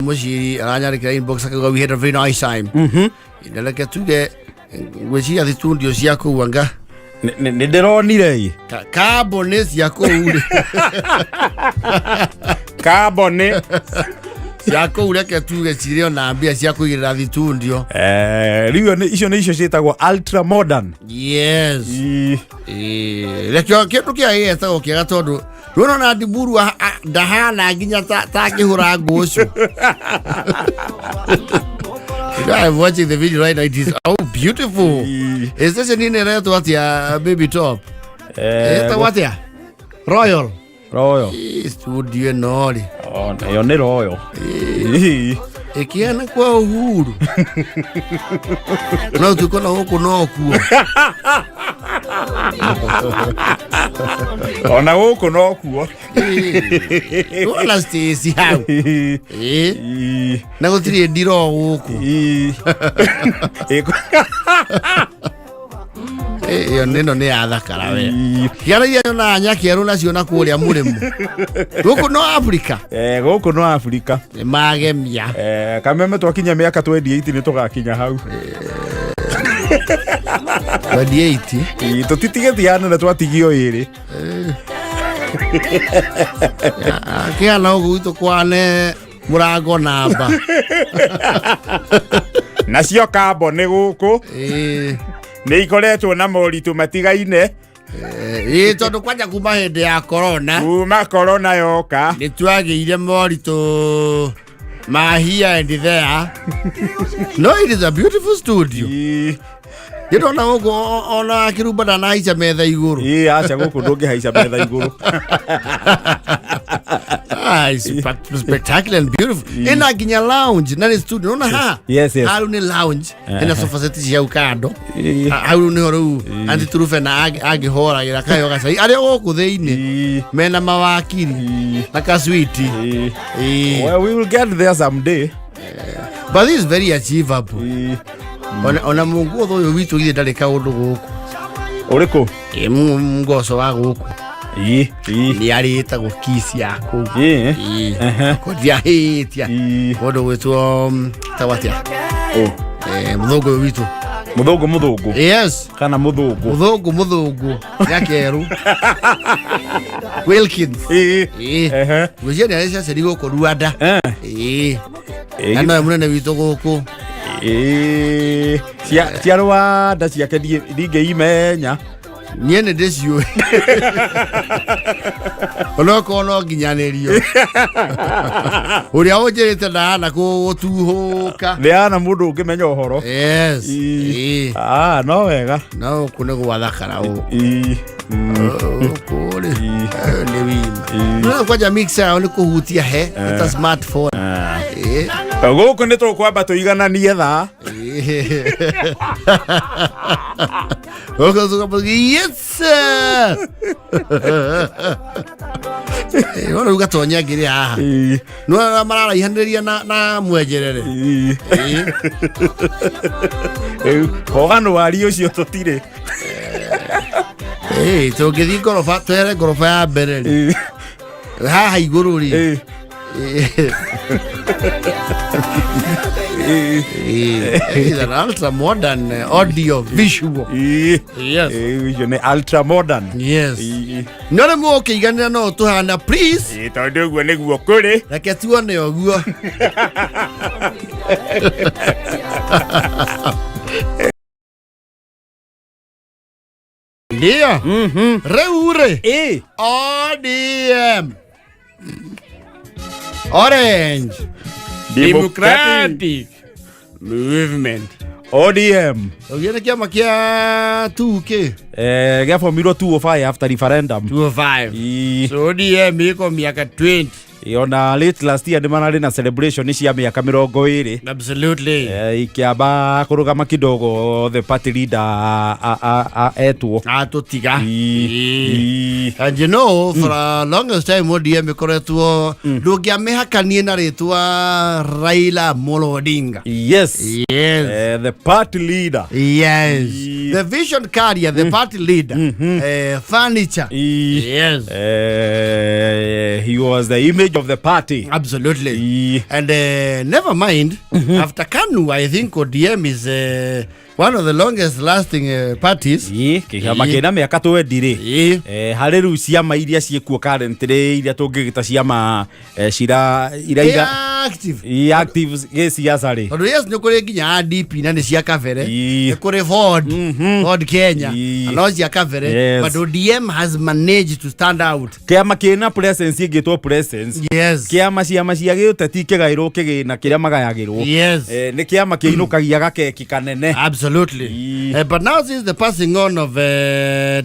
Mũciri aranyandĩkĩra inbox akauga, "We had a very nice time." Na reke tuge ngwĩciria thitudio cia kũu anga Nĩ ndĩronire ĩ. Kambuni cia kũu rĩ. Kamboni. Cia kũu, reke tuge cirĩ ona mbia cia kũigĩrĩra thitudio. Rĩu icio nĩ icio ciĩtagwo ultra modern. Yes. Ĩ. Ĩĩ, reke kĩndũ kĩa gĩetagwo kĩega tondũ rũno na ndiburu ndahana nginya ta angĩhũra ngũ ũcio. You know, I'm watching the video right now. It is, oh, beautiful. Ĩ. Station ĩno ĩretwo atĩa, Baby Top? Ĩtagwo atĩa? Royal. Royal. Ĩ, studio ĩno rĩ. Oh, ĩyo nĩ Royal. Ĩ. Ĩkĩana kwa Uhuru. No tuko na gũkũ no kuo. Ona gũkũ no kuo. Wona Stacy hau. Ĩ. Ĩ. Na gũtirĩ ndiro gũkũ. Ĩ. Ĩ. Ĩ, ĩyo nĩno nĩ yathakara we. Ĩ. Ciana iria nyonaga nyakĩerũ nacio na kũrĩa mũrĩmo. Gũkũ no Afrika. Gũkũ no Afrika. Nĩ magemia. Kameme twakinya mĩaka 28 nĩ tũgakinya hau. 28. Ĩ, tũtitigĩtie anene twatigio ĩrĩ. Kĩhana ũguo gwitũ kwane mũrango namba. Nacio kamboni gũkũ Ĩ. nĩ ikoretwo na moritũ matigaine. Ĩ, tondũ kwanja kuma hĩndĩ ya corona. Kuma corona yoka. Nĩ twagĩire moritũ ma here and there. No, it is a beautiful studio. Ĩ. Ndĩrona gũkũ ona akĩrumba ndanahaica metha igũrũ. Ĩ, aca, gũkũ ndũngĩhaica metha igũrũ. Ah, it's spectacular and beautiful. Ĩna nginya lounge na nĩ studio. Nona ha? Yes. Hau nĩ lounge. Ĩna sofa set cia hau kando. Ĩ. Hau nĩho rĩu Aunty Turube na angĩhoragĩra kayo gacai. Arĩa gũkũ thĩinĩ mena mawakiri na kaswiti. Ĩ. Ĩ. Well, we will get there someday. But this is very achievable. Ĩ. Ona mũnguotho ũyũ witũ githĩ ndarĩ kaũndũ gũkũ. Ũrĩkũ? Ĩ, mũgoco wa gũkũ. Ĩ, ĩ. Nĩ arĩtagwo kisi ya kũu. Ĩ. Ĩ. Ehe. Kũndiahĩtia. Ĩ. Mũndũ gwĩtwo tagwo atĩa? Ũ. Mũthũngũ ũyũ witũ. Mũthũngũ mũthũngũ. Yes. Kana mũthũngũ. Mũthũngũ mũthũngũ. Nyakerũ. Wilkins. Ĩ. Ĩ. Ehe. Ngwĩciria nĩ arĩ ceceni gũkũ Rwanda. Ĩ. Ĩ. Na nowe mũnene witũ gũkũ. Ĩ. Cia Rwanda ciake ndingĩimenya. Niĩ nĩ ndĩciũĩ. Onokorwo no nginyanĩrio. Ũrĩa ũnjĩrĩte ndahana gũtuhũka. Nĩ ana mũndũ ũngĩmenya ũhoro. Yes. Ĩ. Ĩ. Ah, no wega. No gũkũ nĩ gwathakara ũũ. Ĩ. Gũkũ rĩ. Ĩ. Nĩ wima. Ĩ. No kwanja mixer yao nĩ kũhutia he ta smartphone. Ĩ. Gũkũ nĩ tũkwamba tũigananie thaa. Gũkũ tũkamba yes sir. Ĩ, no rĩu gatonya ngĩrĩ haha. Ĩ. No arĩa mararaihanĩrĩria na mwenjerere. Ĩ. Ĩ. Rĩu hoganwari ũcio tũtirĩ. Ĩ, tũngĩthiĩ ngoroba twehere ngoroba ya mbere rĩ. Ĩ. Haha igũrũ rĩ. Ĩ. Ĩ. Ĩ. Ĩ, it's an ultra modern audio visual. Ĩ. Yes. Ĩ, icio nĩ ultra modern. Yes. Ĩ. No rĩ mũkĩiganĩra no tũhana please. Ĩ, tondũ ũguo nĩguo kũrĩ. Reke tuone ũguo. Ndio. Rĩu rĩ. Ĩ. ODM. Orange Democratic Movement. ODM. Ũgĩe nĩ kĩama kĩa 2K. Gĩabomirwo 205 after referendum. 205. Ĩ. So ODM ĩko mĩaka 20. Ona late last year nĩ mararĩ na celebration cia mĩaka 20. Absolutely. Ikĩamba kũrũgama kidogo the party leader etwo. Atũtiga. Ĩ. Ĩ. And you know, for a longest time ODM ĩkoretwo ndũngĩamĩhakanie na rĩtwa Raila Amolo Odinga. Yes. Yes. The party leader. Yes. Ĩ. The vision carrier, the party leader. Furniture. Ĩ. Yes. He was the image age of the party. Absolutely. Ii. And never mind, after KANU, I think ODM is one of the longest lasting parties. Ii, kĩama Ii. kĩna mĩaka twendi rĩ. Ii. Harĩ rĩu ciama iria ciĩkuo currently iria tũngĩgĩta ciama cira ira Active. i active gĩciaca rĩ. Tondũ yes, nĩ kũrĩ nginya DP na nĩ cia kabere. Ii. Nĩ kũrĩ Ford, Ford Kenya, Ii. na no cia kabere. Yes. But ODM has managed to stand out. Kĩama kĩna presence ĩngĩtwo presence. Yes. Kĩama ciama cia gĩũteti kĩgaĩrwo kĩgĩna kĩrĩa magayagĩrwo. Yes. Nĩ kĩama kĩinũkagia gakeki kanene. Absolutely. Ii. But now since the passing on of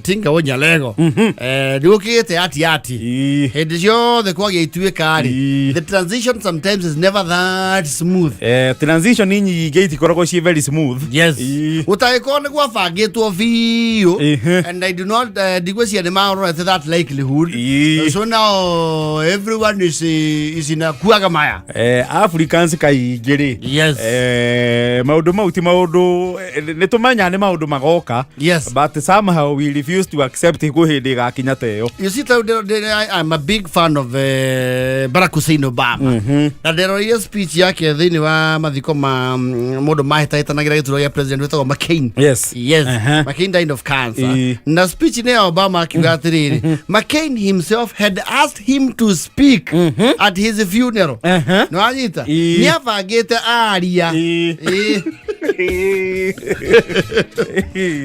Tinga Onyalego, nĩ gũkĩgĩte ati ati. Ii. Hĩndĩ ciothe kwagĩa ituĩka rĩ, Ii. the transition sometimes is never that smooth. Transition nyingĩ itikoragwo ciĩ very smooth. Yes. Ii. Gũtangĩkorwo nĩ gwabangĩtwo biũ Ehe. and I do not ndigwĩciria nĩ marorete that likelihood. Ii. So now everyone is in a kuaga maya. Africans kaingĩ rĩ, Yes. maũndũ mau ti maũndũ nĩ tũmenyaga nĩ maũndũ magoka, Yes. but somehow we refuse to accept kwĩ hĩndĩ ĩgakinya ta ĩyo. You see, I'm a big fan of Barack Hussein Obama. Na ndĩroire speech yake thĩinĩ wa mathiko ma mũndũ mahĩtahĩtanagĩra gĩturwa gĩa president wĩtagwo McCain. Yes. Yes. Aha. McCain died of cancer. Ii. Na speech ĩno ya Obama akiuga atĩrĩrĩ, McCain himself had asked him to speak at his funeral. Nĩ wanyita? Ii. Nĩ abangĩte aria. Ii. Ii.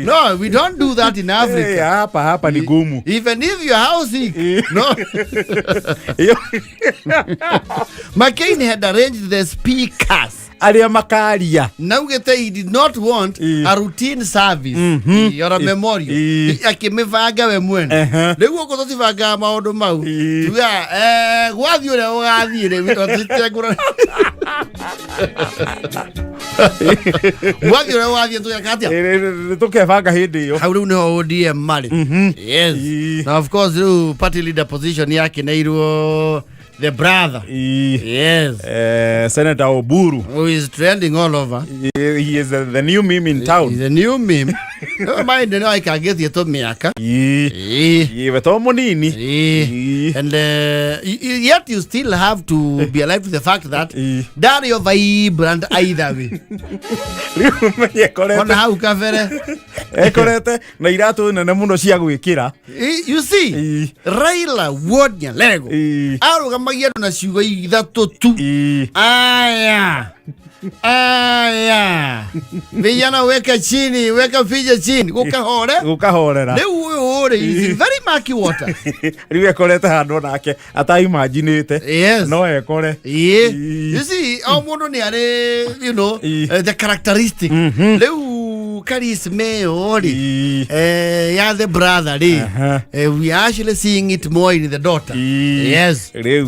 No, we don't do that in Africa. Hapa ni gumu. Even if you're house sick. No. Iyo- McCain had arranged the speakers. Arĩa makaria. Naugĩte he did not want Ii. a routine service or a memorial. Ii. Akĩmĩbanga we mwene. Ehe. Rĩu gũkũ tũtibangaga maũndũ mau. Ii. Tuga gwathiĩ ũrĩa ũgathiĩ rĩ tũtengũra. Gwathiĩ ũrĩa ũgathiĩ tũgeka atĩa? Nĩ tũkebanga hĩndĩ ĩyo. Hau rĩu nĩho ODM marĩ. Yes. Ii. Na of course rĩu party leader position yakineirwo the brother. Ii. Yes. Senator Oburu. Who is trending all over. He is the new meme in town. He's a new meme. No mind no aikangĩtie tũmĩaka. Ii. Ii. Ii, we to mũnini. Ii. Ii. And yet you still have to be alive to the fact that Ii. ndarĩ o vibrant either way. Rĩu menye ekorete. Ona hau kabere. Ekorete na iratũ nene mũno cia gwĩkĩra. You see, Ii. Raila Wod Nyalego Ii. arũgamagia andũ na ciugo ithatũ tu. Ii. Aya. Aya. Vijana weka chini, weka picha chini, gũkahore. Gũkahorera. Rĩu ũyũ rĩ is in very murky water. Rĩu ekorete handũ onake ataimajinĩte. Yes. No ekore. Yeah. Ii. You see, o mũndũ nĩ arĩ, Ii. the characteristic. Rĩu charisma ĩyo rĩ, Ii. ya the brother rĩ, Aha. we are actually seeing it more in the daughter. Ii. Yes. Rĩu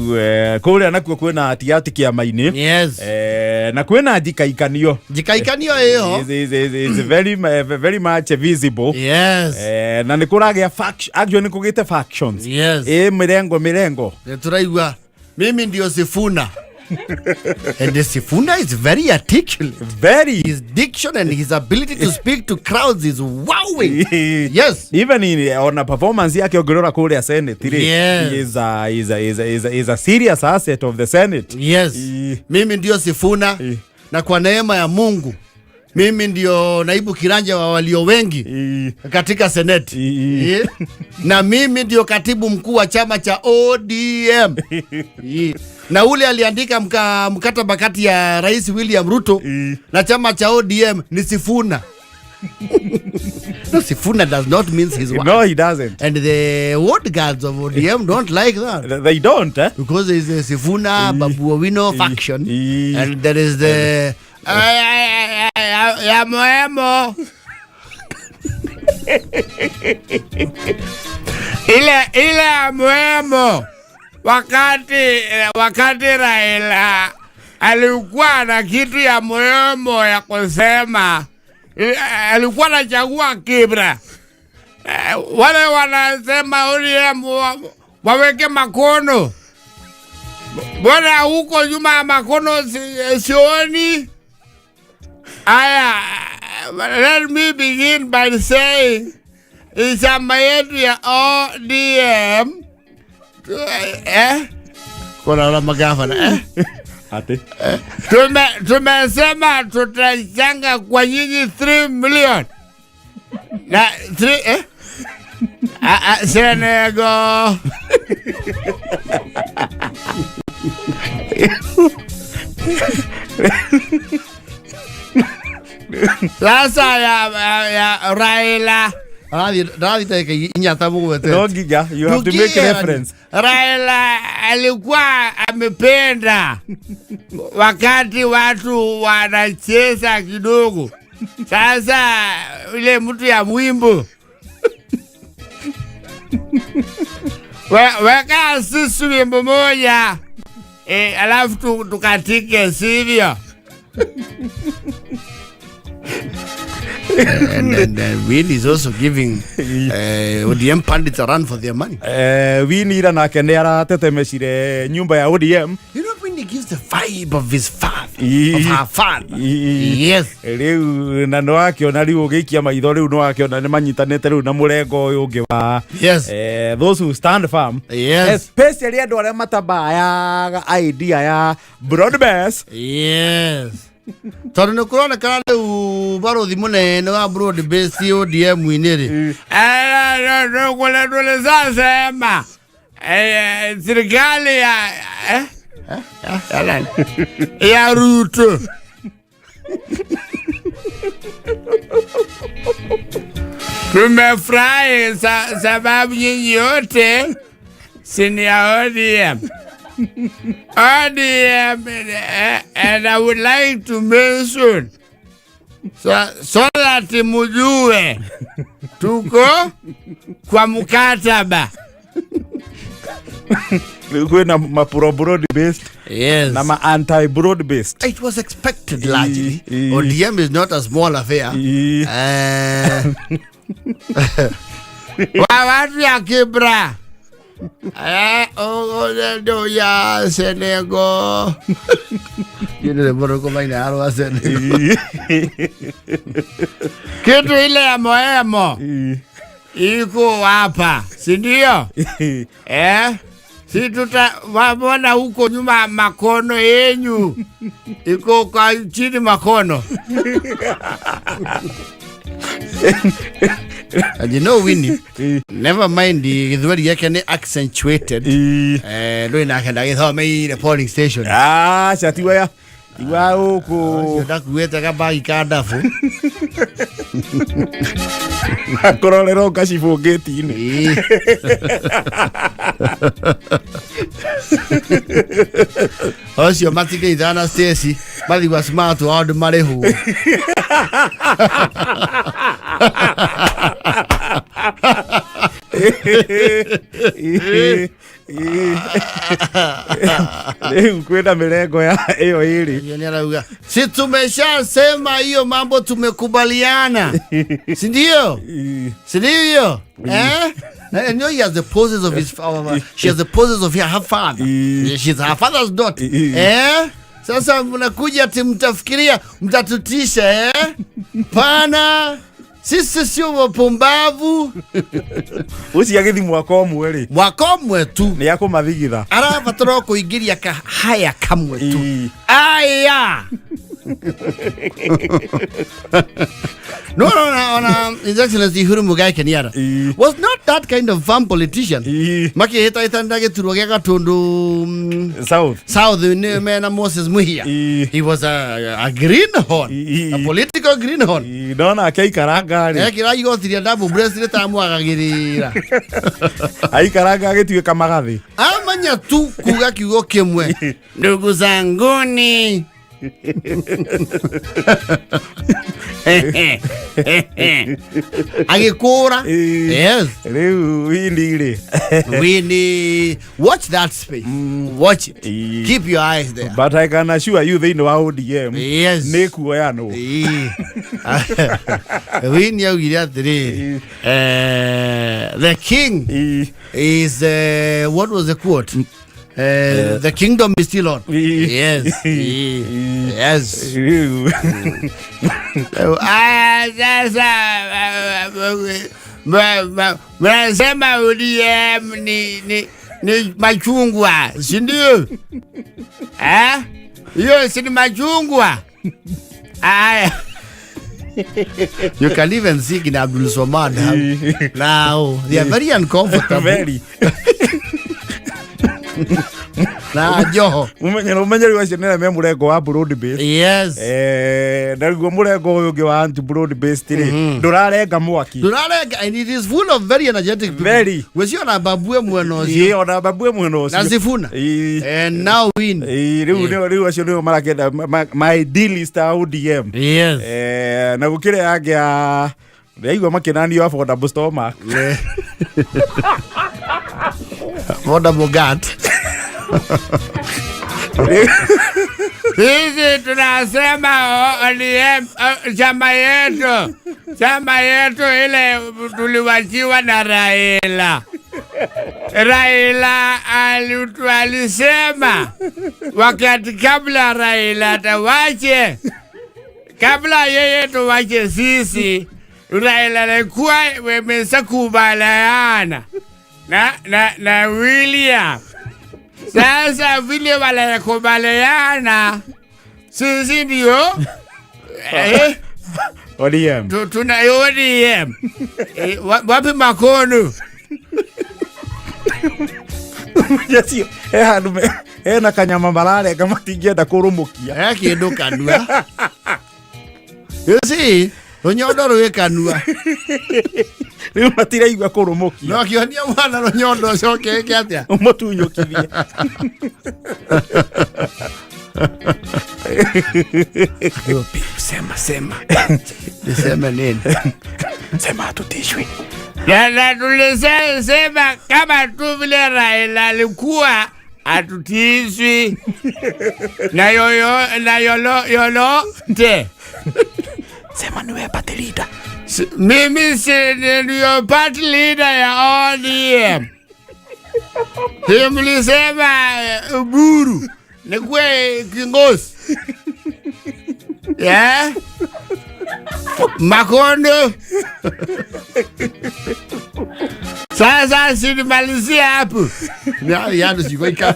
kũrĩa nakuo kwĩna atiati kĩama-inĩ. Yes. Na kwĩna njikaikanio. Njikaikanio ĩyo. Is very, very much visible. Yes. Na nĩ kũragĩa faction, actually nĩ kũgĩte factions. Yes. Ĩ mĩrengo mĩrengo. Nĩ tũraigua mimi ndio Sifuna. And the Sifuna is very articulate. Very. His diction and his ability to speak to crowds is wowing. Yes. Even in, ona performance yake ũngĩrora kũrĩa Senate rĩ, Yes. he is a, is a, is a, is a, is a serious asset of the Senate. Yes. Ii. Mimi ndio Sifuna Ii. na kwa neema ya Mungu mimi ndio naibu kiranja wa walio wengi Ii. katika seneti. Ii. Yeah. Na mimi ndio katibu mkuu wa chama cha ODM. Yeah. Na ule aliandika mkataba kati ya Rais William Ruto Ii. na chama cha ODM ni Sifuna. No, Sifuna does not mean his wife. No, he doesn't. And the ward guards of ODM don't like that. They don't, eh? Because there is the Sifuna Babu Owino faction Ii. and there is the ya Moemo. Ile ya muhimu wakati Raila alikuwa na kitu ya muhimu ya kusema, alikuwa anachagua Kibra. Wale wanasema ODM waweke makono, mbona huko nyuma ya makono sioni? Aya, let me begin by saying chama yetu ya ODM Kona ona magavana eh? Ati Tumesema tutachanga kwa nyinyi 3 million na 3 eh? Ah, ah, Senegal. Sasa ya Raila. Rathi ndagĩka inya ta mũgwete. No nginya you have to make reference. Raila alikuwa amependa wakati watu wanacheza kidogo. Sasa ile mtu ya mwimbo weka sisi wimbo moja alafu tukatike, sivyo? And Winnie is also giving ODM pundits a run for their money. Winnie ira nake nĩ aratetemecire nyumba ya ODM. You know, Winnie gives the vibe of his father, of her father. Yes. Rĩu na nĩ wakĩona rĩu ũgĩikia maitho rĩu nĩ wakĩona nĩ manyitanĩte rĩu na mũrengo ũyũ ũngĩ wa Yes. Those who stand firm. Yes. Especially andũ arĩa matabayaga idea ya broad base. Yes. Tondũ nĩ kũronekana rĩu barothi mũnene wa broad base ODM-inĩ rĩ. Tulisasema serikali ya Ruto tumefurahi sababu nyinyi yote sini ya ODM. ODM, and I would like to mention so that mujue tuko kwa mkataba. Rĩu kwĩna ma pro broad based Yes. na ma anti broad based. It was expected largely. ODM is not a small affair. Wa watu ya Kibra ndo ya Senegal. You know, the maina arwa Senegal. Kitu ile ya moemo iko hapa, si ndio? Si tutawamona huko nyuma makono yenyu iko kwa chini makono. And you know, Winnie, never mind the gĩthweri gĩake nĩ accentuated. Ndũrĩ nake ndagĩthomeire polling station. Aca tiwa tiwa gũkũ Ũcio ndakuĩte kabagi ka ndabu. Kũrorerwo ngacibũ ngĩti-inĩ. Ũcio matikĩnyitana na Stacy mathigua smart wao andũ marĩhwo. Rĩu kwĩna mĩrengo ya ĩyo ĩrĩ. Hiyo ni arauga si tumeshasema hiyo mambo tumekubaliana, si ndio? Si ndio? Eh? And you know he has the poses of his she has the poses of her father. She's her father's daughter. Eh? Sasa mnakuja ati mtafikiria mtatutisha eh? Pana sisi sio wapumbavu. Ũcio agĩthi mwaka ũmwe rĩ. Mwaka ũmwe tu. Nĩ akũmathigitha. Arabatara kũingĩria kahaya kamwe tu. Aya. No, no, no, no. His Excellency Uhuru Muigai Kenyatta was not that kind of firm politician. Makĩhĩtahĩtanĩra gĩturwa gĩa Gatundu South. South nĩ mena Moses Muhia. He was a greenhorn, a political greenhorn. Ndona akĩikaranga rĩ. Ekĩra igoti rĩa double breast rĩtamwagagĩrĩra. Aikaranga agĩtuĩka magathĩ. Amanya tu kuga kiugo kĩmwe. Ndugu zanguni. Agĩkũra. Yes. Rĩu Winnie rĩ. Winnie, watch that space. Watch it. Keep your eyes there. But I can assure you thĩinĩ wa ODM Yes. nĩ kuoyanwo. Winnie augire atĩrĩrĩ, the king is what was the quote? The kingdom is still on. Yes. Yes. Sasa mnasema ODM ni ni machungwa, si ndio? Eh? Hiyo si ni machungwa? Aya. You can even see kina Abdul Somad now they are very uncomfortable. Very. Na Joho. Umenyeri wacio nä me må rengo wa broad based. Yes. Naguo må rengo å yå å ngä wa anti broad based rä ndå rarenga mwaki. Ndũrarenga, and it is full of very energetic people. Very. Gwĩcio na Babue mwena ũcio. Ĩ, ona Babue mwena å Na cio. Sifuna. Ĩ. And now win. Ĩ, rä u acio nä o marakenda ma idealist a ODM. Yes. Na gå kä rä yangä a ndaigua makä affordable stomach. Affordable gut. Sisi tunasema ODM, chama yetu ile tuliwachiwa na Raila. Raila alisema wakati kabla Raila tawache, kabla yeye tuwache sisi, Raila alikuwa wameshakubaliana na William. Sasa vile walikubaliana, sisi ndio ODM. Tuna ODM. Wapi makono? Acio he handå hena kanyama mararenga matingĩenda kå rå må kia. He kĩndũ kanua. You see, rũnyondo rwĩ kanua. Rä u matiraigua kå rå må kia. No kĩonia mwana rũnyondo ũcoke ĩke atĩa? Å må tunyå kithie. Sema, sema. Niseme nini? Sema hatutishwi. Na tulisema kama tu vile Raila alikuwa hatutishwi na yoyo na yolo yolote. Sema niwe party leader. Mimi si ndio party leader ya ODM. Si mlisema Oburu nikuwe kiongozi? Yeah? Makondo. Sasa sinimalizia hapo. Ya sikoika.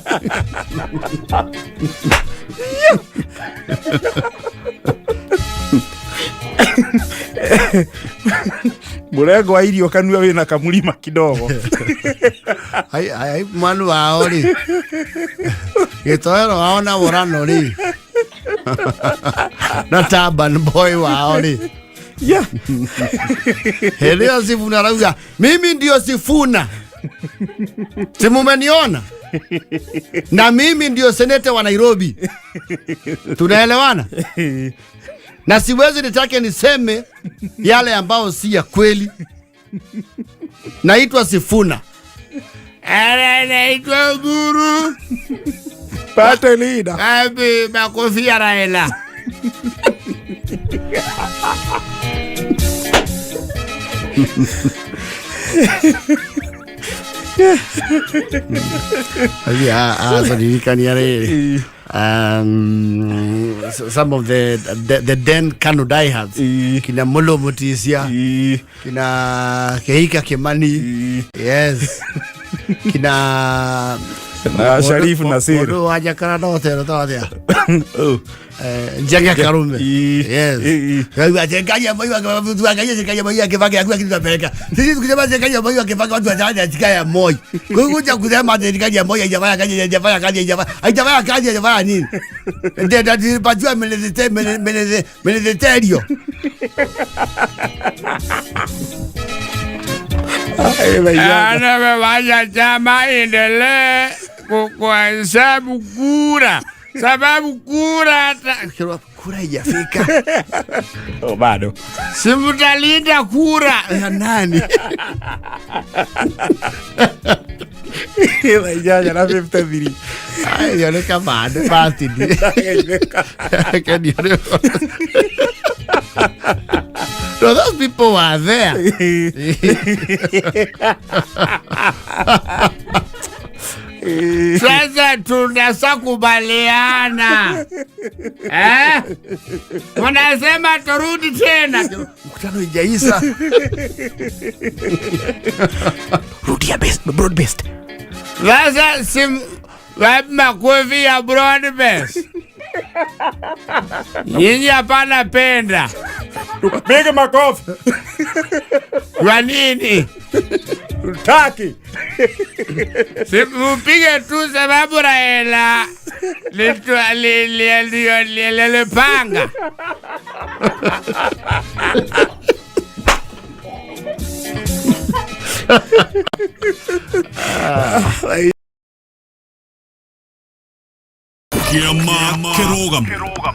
Mũrengo wa irio kanua wĩna kamũrima kidogo. Ai ai mwanu wao rĩ. Gĩtoero wao na Mũrano rĩ. Na Taban boy wao rĩ. Hĩndĩ ĩyo Sifuna arauga mimi ndio Sifuna. Si mumeniona? Na mimi ndio seneta wa Nairobi. Tunaelewana? Na siwezi nitake niseme yale ambao si ya kweli. Naitwa Sifuna. Anaitwa Oburu. Party leader. Wapi makofi ya Raila? Atondirikania rĩrĩ, some of the then KANU diehards, kina Molo Mutisia, kina Kehika Kimani, yes, kina Na Sharif Nasir. Mũndũ wa Jakaranda Hotel ta atĩa? Oh. Njenge Karume. Yes. Karume Serikali ya Moi tuangalie serikali ya Moi ya Kibaki hakuna kitu tunapeleka. Sisi tukisema serikali ya Moi ya Kibaki watu wataanza serikali ya Moi. Kwa hiyo kuja kusema serikali ya Moi haijafanya kazi, haijafanya kazi, haijafanya haijafanya kazi, haijafanya nini? Ndio ndio tulipatiwa ministerio. Ana chama endelee kuhesabu kura, sababu kura Kura haijafika. Oh, bado. Si mtalinda kura Ya nani? Thaa 8:53. Ai, yoneka bado basi ndi. Can you? No, those people were there. Sasa tunasakubaliana, eh? Wanasema turudi tena. Mkutano ijaisa. Rudia best, broad based. Sasa si wapi makofi ya Broadbest? Nyinyi hapana penda. Tupige makofi. Kwa nini? Taki. Si mupige tu sababu Raila lilipanga. Kiama Kerogam.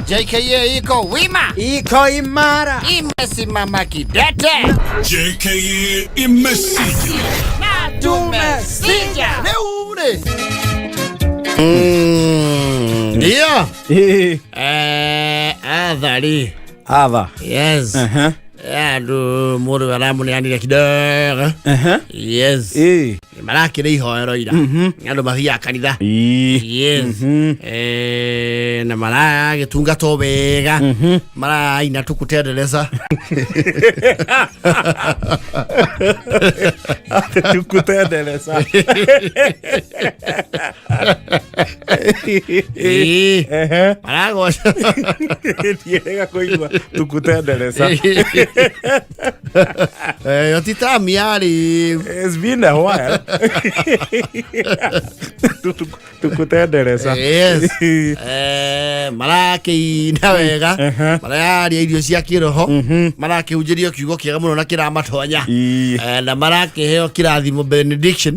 JKA iko wima, Iko imara. Imesimama kidete. JKA imesija. Tumesija leure. Ndio. Athari. Atha. Yes. Aha. Andu mũndũ aramũneanire kidogo. Aha. Yes. Eh. Marakĩrĩ ihoero ira. Andũ mathiaga kanitha. Ii. Yes. Na maragĩtungatwo wega. Maraina tukutendereza. Tukutendereza. Ĩĩ. Ehe. Maragoca. Ndiĩrĩga kũigua tukutendereza. Yo ti tamu yarĩ. It's been a while. Tukutendereza. Yes. Marakĩina wega, mararia irio cia kĩroho, marakĩhunjĩrio kiugo kĩega mũno na kĩramatonya. Ii. Na marakĩheo kĩrathimo, benediction,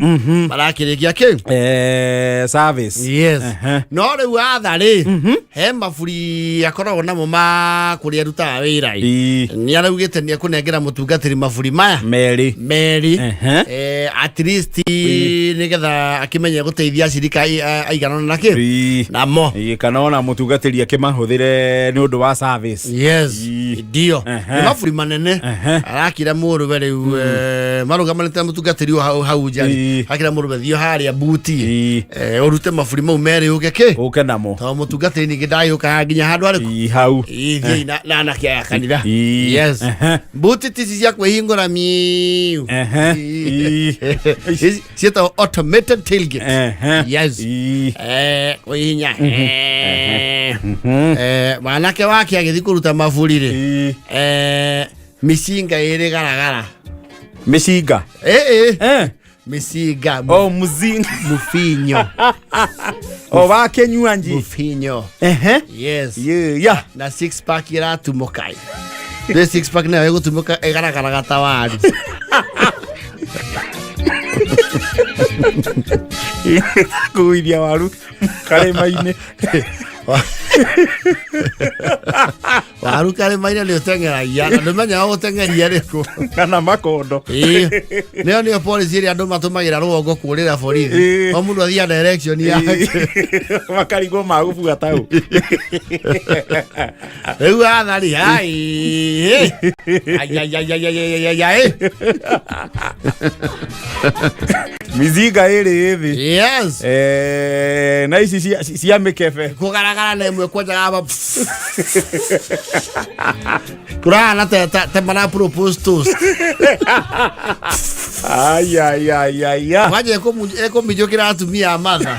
marakĩrĩkia kĩ Service. Yes. Aha. No rĩu atha rĩ, he maburi akoragwo namo ma kũrĩa arutaga wĩra ĩ. Ii. Nĩ araugĩte nĩ ekũnengera mũtungatĩri maburi maya Meri. meri. Ehe. At least nĩgetha akĩmenye gũteithia acirika aiganana na kĩ Ii. namo. Ii, kana ona mũtungatĩri akĩmahũthĩre nĩ ũndũ wa service. Yes. Ii. Ndio. Ehe. Nĩ maburi manene. Ehe. Arakĩra mũrũwe rĩu, marũgamanĩte na mũtungatĩri o hau hau nja. Ii. Akĩra mũrũwe, thiĩ harĩa buti, Ii. Ũrute maburi mau merĩ ũke kĩ Ũke namo. tondũ mũtungatĩri ningĩ ndagĩũkaga nginya handũ arĩkũ. Ii, hau. Thiĩi na anake aya kanitha. Ii. Yes. Ehe. Buti tici cia kwĩhingũra miu. Ehe. Ii. Ici ciĩtagwo automated tailgate. Ehe. Yes. Ii. Kwĩhinya. Mwanake wake agĩthiĩ kũruta maburi rĩ, Ii. Mĩcinga ĩrĩ garagara. Mĩcinga. Ĩĩ. Eh. Mĩcinga. O mũzinga. Mũfinyo. O wa kĩnyuanji. Mũfinyo. Ehe. Yes. Ye, ya. Na six pack ĩratumũka. Nĩ six pack nayo ĩgũtumũka ĩgaragaraga ta waru. Kũgũithia waru karĩma-inĩ. Waru karĩma-inĩ nĩ ũteng'eragia na ndũmenyaga ũteng'eria rĩkũ. Kana makondo. Ĩĩ. Nĩyo nĩyo policy ĩrĩa andũ matũmagĩra rũgongo kũũrĩra borithi. Ĩĩ. O mũndũ athiaga direction yake. Makarigwo magũbuata ũ. Rĩu athari ai ai. Mizinga ĩrĩ ĩthĩ. Yes. Na ici cia mĩkebe. Kũgaragara na ĩmwe kwanjaga ba kũrahana ta mara propose toast. Ai, ai, ai, ai, ai. Kwanja ĩkũminjũkĩra atumia a matha,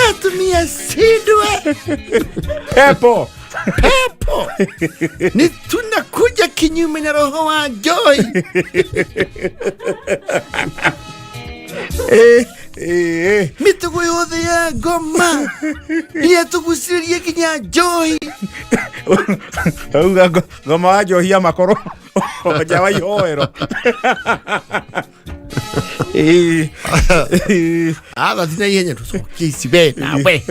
atumia sindwe. Pepo. Pepo ni tunakuja kinyume na roho wa joy. Eh, eh, eh. Mĩtugo yothe ya ngoma nĩyatũgucĩrĩria nginya joy. Auga ngoma wa njohi ya makoro nja wa ihoero. Eh. Eh. Atha tina ihenya tũcokie ici we nawe.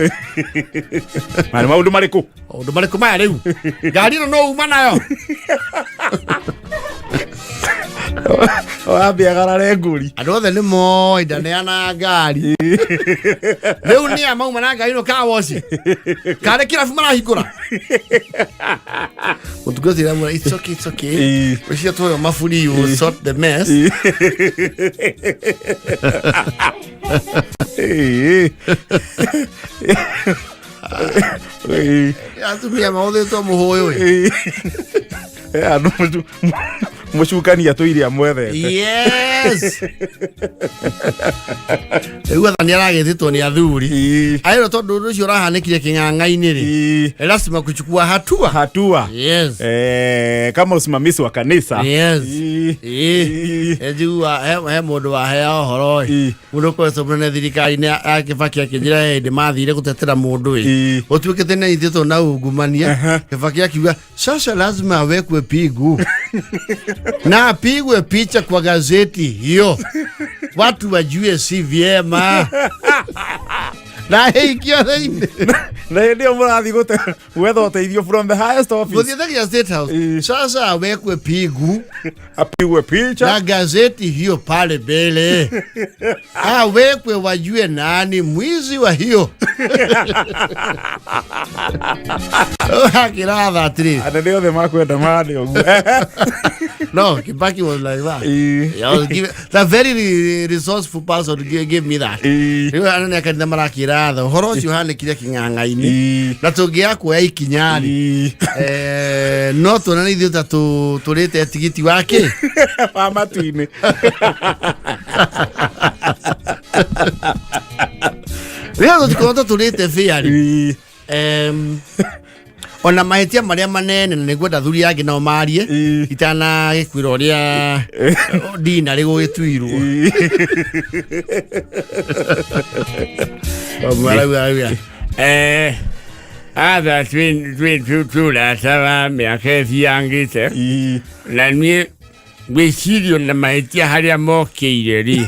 Marĩ maũndũ marĩkũ? Maũndũ marĩkũ maya rĩu? Ngari ĩno no uma nayo. Wambe agarare ngũri. Andũ othe nĩ moĩ ndaneana ngari. Rĩu nĩ a mauma na ngari ĩno kawoci karĩ kĩrabu marahingũra mũtungatĩri amwĩra, "It's okay, it's okay." Ĩĩ. Ũcio tuoyo maburi, you will sort the mess. Eh. Eh. Atumia mahũthĩtwo mũhũyũ ĩ. Andũ Mũcukani atũire amwethete. Yes, rĩu athani aragĩtĩtwo nĩ athuri. Aĩrwo tondũ ũndũ ũcio ũrahanĩkire kĩng'ang'a-inĩ rĩ, lazima kuchukua hatua. Hatua. Yes. Kama usimamizi wa kanisa. Yes. Njigua he mũndũ wahea ũhoro ĩ, mũndũ ũkoretwo mũnene thirikari-inĩ ya Kĩbaki akĩnjĩra he hĩndĩ mathire gũtetera mũndũ ĩ, gũtuĩkĩte nĩ anyitĩtwo na ungumania. Kĩbaki akiuga sasa lazima awekwe pigu na apigwe picha kwa gazeti hiyo, watu wajue si vyema na ĩikio thĩinĩ. Na hĩndĩ ĩyo mũrathiĩ gwetha ũteithio from the highest office. Gũthiĩte nginya State House. Sasa awekwe pigu apigwe picha na gazeti hiyo pale mbele, awekwe wajue nani mwizi wa hiyo akiratha atĩrĩ. Anene othe makwenda mane ũguo. No, Kibaki was like that. I was given, the very resourceful person gave me that. Rĩu anene a kanitha marakĩratha ũhoro ũcio ũhanĩkire kĩng'ang'a-inĩ na tũngĩaga kuoya ikinya rĩ, no tuonane ithuĩ ta tũrĩte tigiti wa kĩ. Wa matu-inĩ. Rĩrĩa tũtikorwo ta tũrĩte bĩa rĩ, ona mahĩtia marĩa manene, na nĩngwenda athuri angĩ nao marie itanagĩkwĩra ũrĩa ndina rĩgũgĩtuirwo. Arauga Atha twĩ tũrata wa mĩaka ĩthiangĩte, na niĩ ngwĩcirio na mahĩtia harĩa mokĩire rĩ,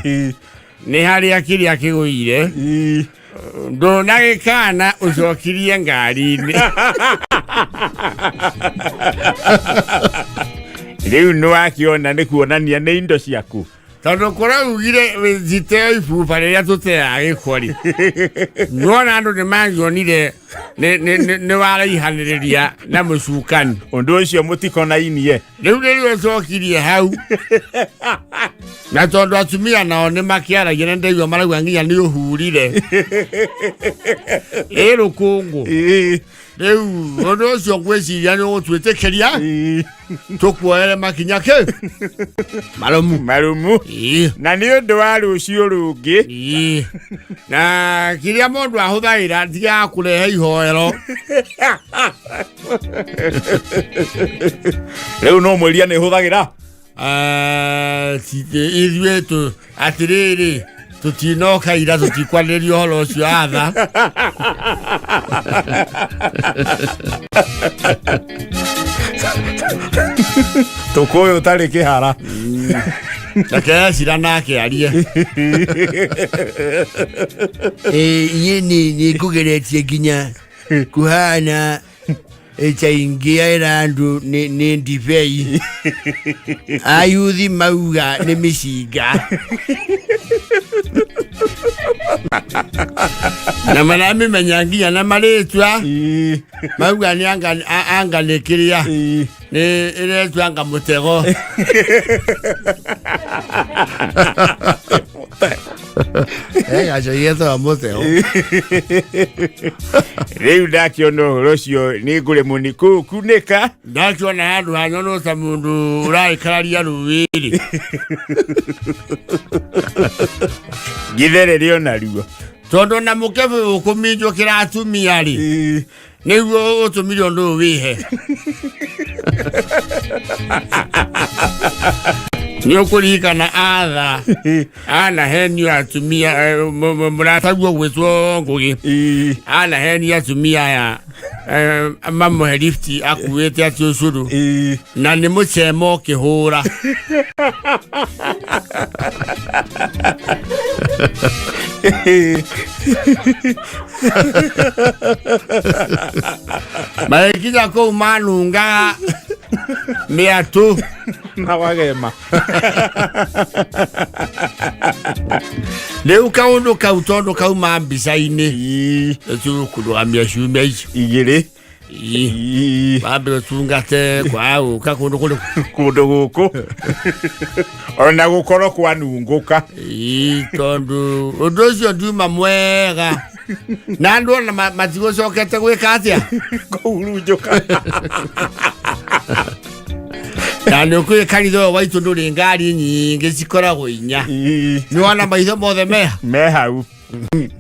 nĩ harĩa kĩrĩa kĩgũire ndũnagĩkana ũcokirie ngari-inĩ. Rĩu nĩ wakĩona nĩ kuonania nĩ indo ciaku. Tondũ kũraugire citeo ibuba rĩrĩa tũteaga gĩko rĩ, nĩwona andũ nĩ mangĩonire nĩ waraihanĩrĩria na mũcukani. Ũndũ ũcio mũtikonainie. Rĩu rĩrĩa ũcokirie hau, na tondũ atumia nao nĩ makĩaragia na ndaigua marauga nginya nĩ ũhurire ĩ rũkũngũ. Rĩu ũndũ ũcio ngwĩciria nĩ ũgũtwĩtĩkĩria tũkuoere makinya kĩ marũmu. Marumu. Na nĩ ũndũ wa rũciũ rũngĩ. Na kĩrĩa mũndũ ahũthagĩra tiga kũrehe ihoero. Rĩu no mwĩria nĩ hũthagĩra. Ithuĩ tũ atĩrĩrĩ, tũtinoka ira tũtikwanĩria ũhoro ũcio atha. Tũkũyũ ũtarĩ kĩhara. Reke Ecira nake arie. Iĩ nĩ ngũgeretie nginya kuhana ta ingĩaĩra andũ nĩ ndibei, ayuthi mauga nĩ mĩcinga. Na maramĩmenya nginya na marĩtwa, mauga nĩ anga nĩ kĩrĩa nĩ ĩretwo anga mũtego. Gaco yetagwo mũtego. Rĩu ndakĩona ũhoro ũcio nĩ ngũremwo nĩ kũũkunĩka. Ndakĩona handũ hanyonwo ta mũndũ ũragĩkararia rũĩ-rĩ. Ngĩtherere onaruo. Tondũ na mũkebe ũkũminjũkĩra atumia rĩ, nĩguo ũtũmire ũndũ ũyũ wĩhe nĩ ũkũririkana atha anahenio atumia, mũrataguo gwĩtwo Ngũgĩ anahenio atumia aya, mamũhe lifti akuĩte atĩ ũcũrũ na nĩ mũcemo ũkĩhũra. Magĩkinya kũu manungaga mĩatũ. Na wagema. Rĩu kaũndũ kau tondũ kauma mbica-inĩ, tũkũrũgamia ciumia icio 2. Wambe ũtungate kwaga gũka kũndũ kũrĩkũ. Kũndũ gũkũ ona gũkorwo kwanungũka. Ĩĩ, tondũ ũndũ ũcio nduma mwega na andũ ona matigũcokete gwĩka atĩa. Kũhurunjũka. Na nä å kwä kanitha å yå waitå ndå rä ngari nyingä cikoragwo inya. Nä wana maitho mothe meha. Me hau.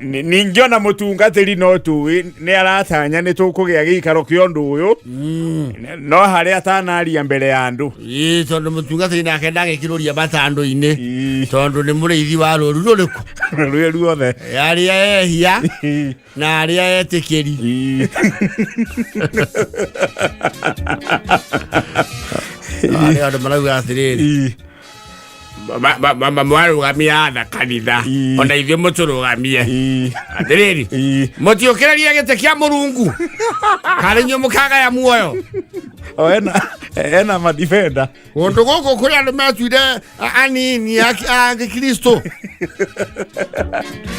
Ningĩ ona mũtungatĩri no tũĩ nĩ aratanya nĩ tũkũgĩa gĩikaro kĩa ũndũ ũyũ, no harĩa atanaria mbere ya andũ. Ĩ, tondå må tungatä nake ndagä kä rå ria matandå-inä tondå nä må rä ithi wa rå ru rå rä kå Rwĩ ruothe. Arä a ehia na arä a etä kä ri. Arä andå marauga atä rä rä mwarũgamia atha kanitha, ona ithuĩ mũtũrũgamie atĩrĩrĩ, mũtiũkĩrĩrie gĩtĩ kĩa mũrungu karĩ inyuĩ mũkagaya muoyo. O ena madifenda. Kũndũ gũkũ kũrĩ andũ metuire anini a gĩkristo.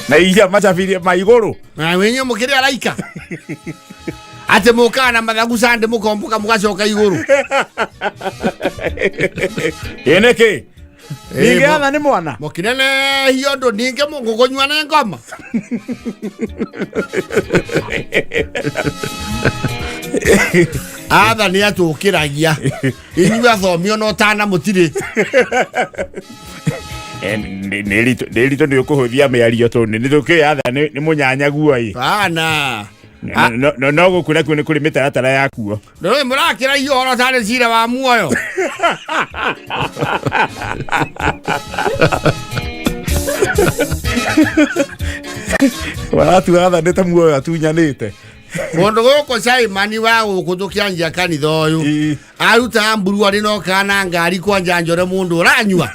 Na iria macabirie ma igũrũ. Na inyuĩ mũkĩrĩ araika atĩ mũkaga na mathagu sande mũkombũka mũgacoka igũrũ. Ĩ nĩkĩ ningĩ atha nĩ mwana. Mũkĩnenehio ũndũ ningĩ mũgũkũnyua nĩ ngoma. Atha nĩ atũkĩragia inyuĩ athomi ona ũtana mũtirĩ. Nĩ ritũ nĩ ũkũhũthia mĩario tondũ nĩ tũkĩũĩ atha nĩ mũnyanyaguo ĩ. Bana. No gũkũ nakuo nĩ kũrĩ mĩtaratara yakuo. Rĩu mũrakĩragia ũhoro tarĩ cira wa muoyo. Waratua atha nĩ ta muoyo atunyanĩte. Kũndũ gũkũ caimani wa gũkũ tũkĩanjia kanitha ũyũ aruta mburu arĩ no kana ngari kwanja njore mũndũ ũranyua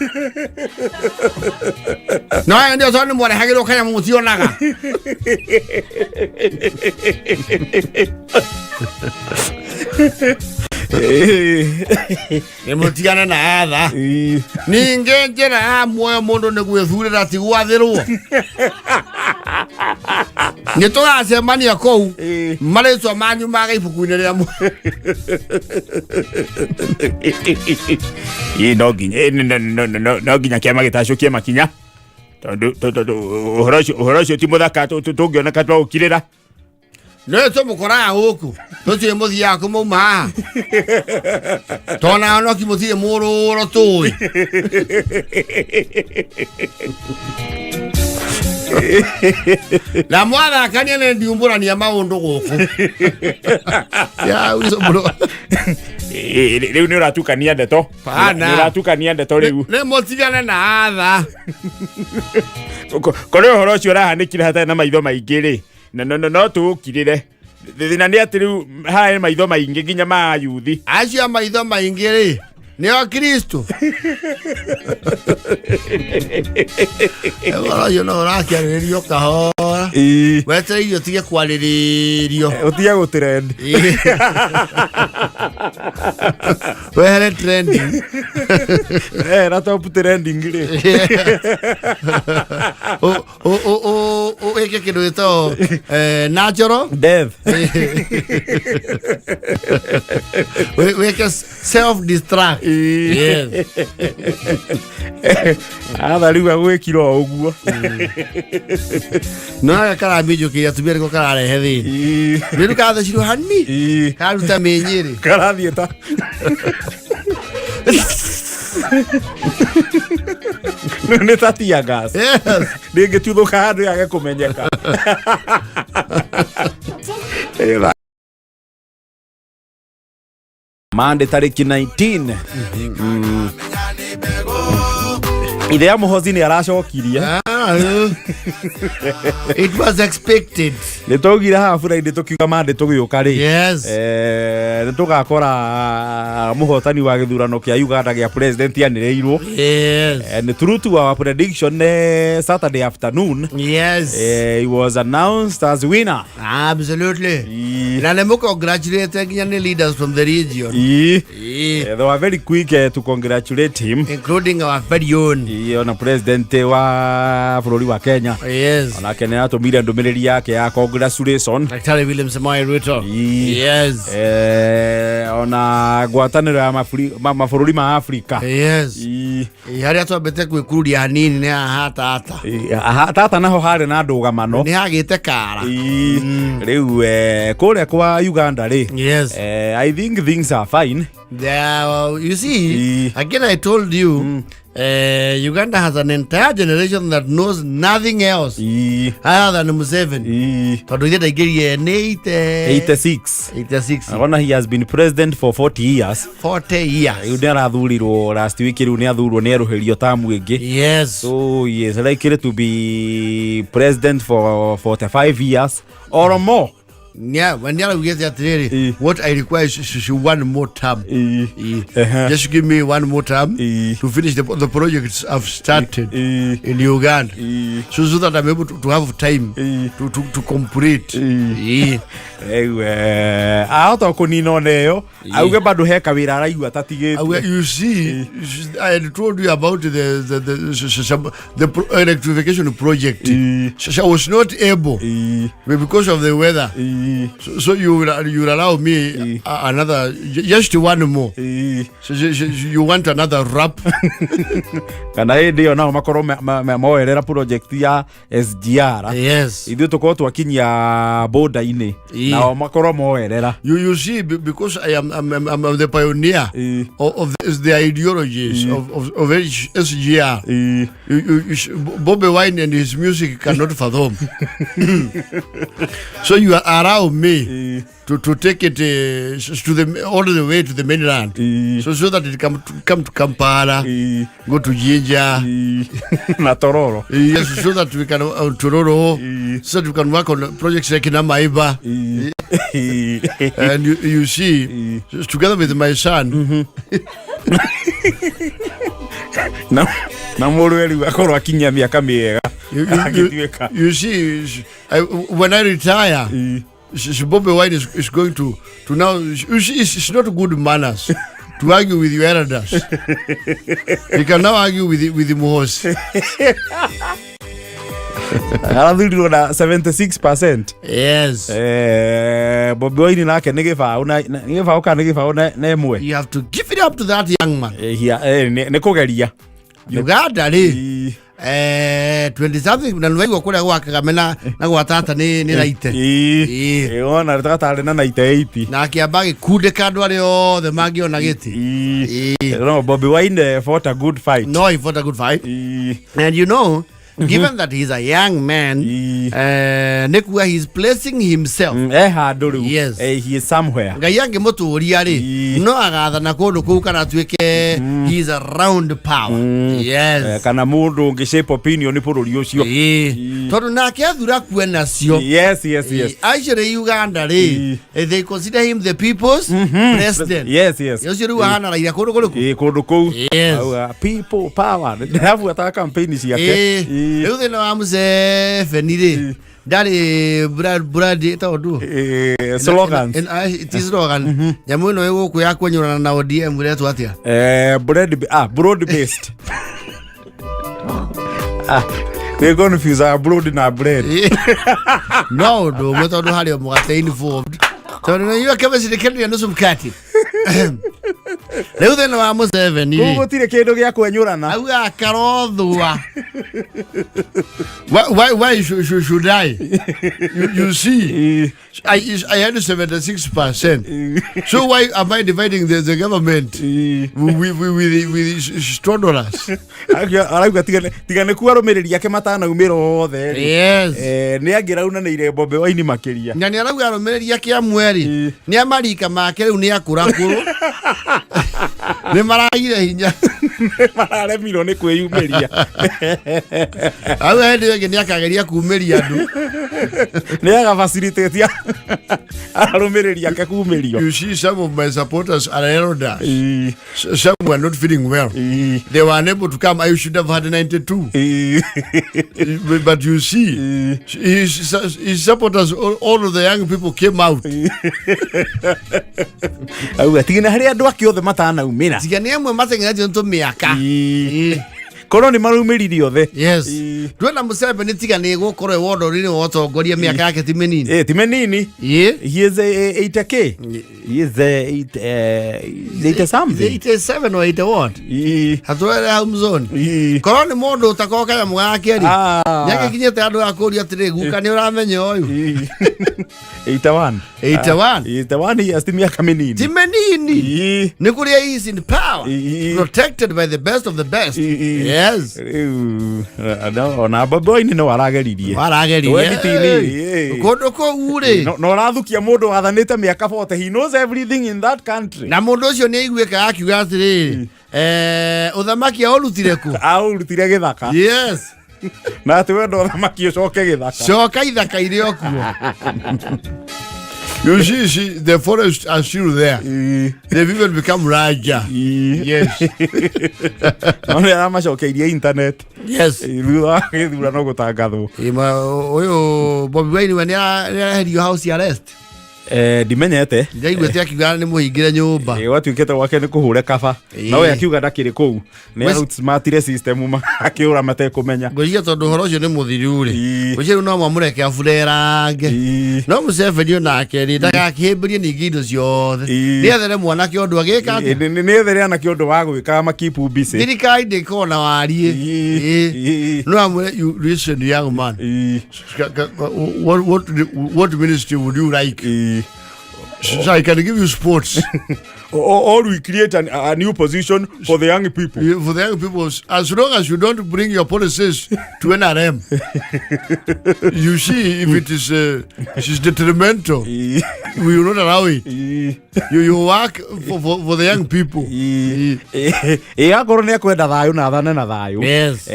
no ndio tondũ nĩ mwarehagĩrwo kanyamũ mũtionaga. Nĩ mũtigane na atha. Ningĩ njĩra ya muoyo mũndũ nĩ gwĩthurĩra ti gwathĩrwo. Nĩ tũgacemania kũu marĩtwa manyu maga ibuku-inĩ rĩa muoyo. Ĩ no nginya ĩ, no nginya kĩama gĩtacũkie makinya tondũ ũhoro ũcio ti mũthaka tũngĩoneka twaũkirĩra. Nĩ tũmũkoraga gũkũ tũtirĩ mũthiaga kũmauma haha tona honoki mũtirĩ mũrũro tũĩ. Na mwathakania nĩ ndiumbũrania maũndũ gũkũ ya uco mũno. Rĩu nĩ ũratukania ndeto. Pana. Nĩ ũratukania ndeto rĩu. Nĩ mũtigane na atha. Korwo ũhoro ũcio ũrahanĩkire hatarĩ na maitho maingĩ rĩ, no tũũkirĩre. Thĩna nĩ atĩ rĩu harĩ maitho maingĩ nginya ma yuthi. Acio maitho maingĩ rĩ nĩo kristo ũhoro ũcio no ũrakĩarĩrĩrio kahora wetereire ũtige kwarĩrĩrio. Ũtige gũtrend. Wehere trending. Na top trending rĩ. Wĩke kĩndũ gĩtagwo natural death. Wĩke self destruct. Yes. Atha rĩu agwĩkira o ũguo. No gaka karambinjũkĩria atumia nĩko kararehe thĩna. Rĩu kathecirwo hani karuta mĩnyĩrĩ. Karathiĩ ta nĩ ta tear gas. Yes. Rĩngĩtuthũka handũ yage kũmenyeka. Mande tarĩki 19 ithe ya mũhozi nĩ aracokirie. Ah, it was expected. Nĩ twaugire haha bura-inĩ tũkiuga mande tũgĩũka rĩ, Yes. Nĩ tũgakora mũhotani wa gĩthurano kĩa Uganda gĩa president anĩrĩirwo. Yes. And true to our prediction, Saturday afternoon, Yes. he was announced as winner. Absolutely. Na nĩ mũcongratulate nginya nĩ leaders from the region. They were very quick to congratulate him. Including our very own. Ona president wa ya bũrũri wa Kenya. Yes. Onake nĩ atũmire ndũmĩrĩri yake ya congratulation. Daktari William Samoei Ruto. Ii. Yes. Ona ngwatanĩro ya mabũrũri ma Afrika. Yes. Ii. Harĩa twambĩte gwĩkururia hanini nĩ haha tata. Ii, aha, tata naho harĩ na ndũgamano. Nĩ hagĩte kara. Ii, rĩu kũrĩa kwa Uganda rĩ, Yes. I think things are fine. There, you see, Ii. again I told you, Uganda has an entire generation that knows nothing else Ii, other than Museveni. ii, Tondũ ithe ndaingĩrire nĩ 86. 86. Ona he has been president for 40 years. 40 years. Rĩu nĩ arathurirwo last week, rĩu nĩ athurwo, nĩ erũhĩrio tamu ĩngĩ. Yes. So he is likely to be president for 45 years or more. Yeah, when nĩaraugĩte atĩrĩrĩ, Ii. what I require is one more term. Ii. Ii. Ehe. Just give me one more term Ii. to finish the projects I've started Ii. in Uganda. Ii. So that I'm able to have time Ii. to complete. Ii. Rĩu ahota kũnina ona ĩyo auge bado he kawĩra araigua tatigĩtie. Well, you see, I had told you about the electrification project. Ii. So I was not able Ii. because of the weather. Ii. So you will allow me another, just one more. Ii. So you want another rap? Kana hĩndĩ ĩyo nao makorwo moerera project ya SGR. Yes. Ithuĩ tũkorwo twakinyia border-inĩ, Ii. nao makorwo moerera. You see, because I am I'm the pioneer Ii. of the ideologies of SGR. Ii. Bobby Wine and his music cannot fathom. So you allow me Ii. to take it to the all the way to the mainland, Ii. so that it come to Kampala, Ii. go to Jinja. Ii. Na Tororo. Yes, so that we can Tororo, Ii. so that we can work on projects like Namaiba. Ii. Ii. And you see, together with my son, Na mũrũwe rĩu akorwo akinyia mĩaka mĩega agĩtuĩka. You see, when I retire, Ii. Bobby Wine is going to now. You see, it's not good manners to argue with your elders. You can now argue with the Muhoozi. Arathurirwo na 76%. Yes. Bobi Wine nake nĩ gĩbaũ nĩ gĩbaũ kana nĩ gĩbaũ na ĩmwe. You have to give it up to that young man. Nĩ kũgeria. Uganda rĩ, Ii. 20 something, na nĩwaigua kũrĩa gwa Kagame na gwa tata nĩ raite. Ii. Ii. Wona tatarĩ na 98. Na akĩamba agĩkundĩka andũ arĩa othe mangĩona gĩtĩ. Ii. Ii. No, Bobi Wine fought a good fight. No, he fought a good fight. Ii. And given that he's a young man, Ii. Nĩ kuga he's placing himself. E handũ rĩu. Yes. He is somewhere. Ngai angĩmũtũria rĩ, Ii. no agathana kũndũ kũu kana atuĩke he is around power. Yes. Kana mũndũ ũngĩ shape opinion bũrũri ũcio. Ii. Tondũ nake athura kue nacio. Yes. Actually Uganda rĩ, Ii. they consider him the people's president. Yes. Ũcio rĩu ahana Raila kũndũ kũrĩkũ? Ĩ kũndũ kũu. Yes. Auga, "People power." Ndĩrabuataga campaign ciake. Ĩĩ. Ii. Rĩu thĩna wa Museveni rĩ, ndarĩ brand ĩtagwo ndũ? Slogans. Ti slogan. Nyamũ ĩno ĩgũkũ ya kwenyũrana na ODM ĩretwo atĩa? Bread, broad based. Nĩ confuse broad na bread. No ũndũ ũmwe, tondũ harĩ o mũgate involved, tondũ nĩyua chemistry kendia nusu mkate. Rĩu thĩna wa Museveni Kũu rĩ, gũtirĩ kĩndũ gĩa kwenyũrana. Auga akarothua. Why should I? You see, Ii. I had 76%. So why am I dividing the government Ii. with toddlers? Arauga tiga nĩ kuo arũmĩrĩri ake matanaumĩra othe rĩ, Yes. nĩ angĩraunanĩire Bobi Wine makĩria. Na nĩ arauga arũmĩrĩri ake amwe rĩ, Ii. nĩ amarika make rĩu nĩ akũrakũrũ, nĩ maragire hinya. Mararemirwo nĩ kwĩyumĩria. Auga hĩndĩ ĩyo ĩngĩ nĩ akageria kumĩria andũ. Nĩ aga facilitate arũmĩrĩri ake kumĩrio. You see, some of my supporters are elders. Ii. Some were not feeling well. Ii. They were unable to come. I should have had 92. Ii. But you see, his supporters, all of the young people came out. Auga tigina harĩ andũ ake othe matanaumĩra. Tiga nĩ amwe mateng'eretio nĩ tũmĩaka. Ii. Korwo nĩ maraumĩrire othe. Yes. Ii. Ndwena Museveni tiga nĩ gũkorwo e wondori-inĩ wa ũtongoria, mĩaka yake ti mĩnini. Ti mĩnini. Ĩ. He is 80K. He is 80 something. 87 or 81. Hatwere hau mzoni. Korwo nĩ mũndũ ũtakorwo kanyamũ gake rĩ, nĩagĩkinyĩte andũ akũria atĩrĩ, guka, nĩ ũramenya ũyũ? 81. 81. 81 years ti mĩaka mĩnini. Ti mĩnini. Nĩ kũrĩa he is in power, protected by the best of the best. Yes. Rĩu, ona Bobi Wine no arageririe. Warageririe. 20 Kũndũ kũu rĩ, No ũrathukia mũndũ wathanĩte mĩaka 40. He knows everything in that country. Na mũndũ ũcio nĩ aiguĩkaga akiuga atĩrĩrĩ, ũthamaki aũrutire kũ? Aũrutire gĩthaka. Yes. Na atĩ wenda ũthamaki ũcoke gĩthaka. Coka ithaka irĩ o kuo. You see, the forests are still there. They've even become larger. Yes. No nĩ aramacokeirie internet. Yes. Thutha wa gĩthurano gũtangathwo. Ũyũ Bobi Wine we nĩ areherio house arrest? Ndimenyete. Ndaiguĩte akiuga nĩ mũhingĩre nyũmba. Gwatuĩkĩte gwake nĩ kũhũre kaba. No we akiuga ndakĩrĩ kũu, nĩ outsmartire system, akĩũra matekũmenya. Ngwĩciria tondũ ũhoro ũcio nĩ mũthiru rĩ, ngwĩciria rĩu no mamũreke aburerange. No Museveni onake rĩ, ndagakĩhĩmbĩrie ningĩ indo ciothe. Nĩethere mwanake ũndũ agĩka atĩa. Nĩ ethere anake ũndũ wa gwĩka, makeep busy. Thirikari ndĩkorwo na wariĩ. No amwĩre, "You listen, young man. What ministry would you like? So I can give you sports." Or we create a new position for the young people. Yeah, for the young people, as long as you don't bring your policies to NRM. You see, if it is it is detrimental, we will not allow it. You work for the young people. Ĩ, akorwo nĩ akwenda thayũ na athane na thayũ. Yes.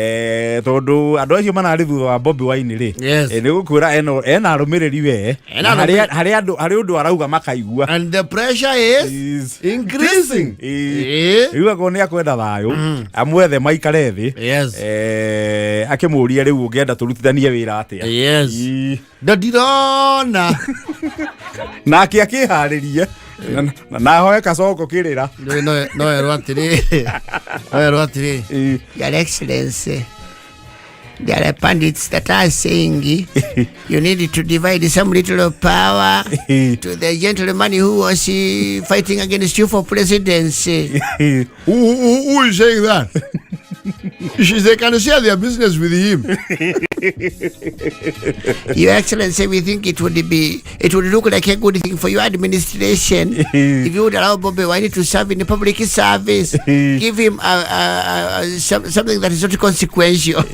Tondũ andũ acio mararĩ thutha wa Bobi Wine rĩ, Yes. nĩ gũkwĩra ena arũmĩrĩri we. Ena Na harĩ andũ, harĩ ũndũ arauga makaigua. And the pressure is Is increasing. Rĩu akorwo nĩ akwenda thayũ, amwethe maikare thĩ. Yes. Akĩmũrie, rĩu ũngĩenda tũrutithanie wĩra atĩa? Yes. Ndirona. Nake akĩharĩrie na ahoe kacongo kĩrĩra. No erwo atĩrĩrĩ, "Your Excellency, there are pundits that are saying you need to divide some little power to the gentleman who was fighting against you for presidency." Who is saying that? They can share their business with him. "Your Excellency, we think it would look like a good thing for your administration if you would allow Bobi Wine to serve in the public service. Give him something that is not consequential."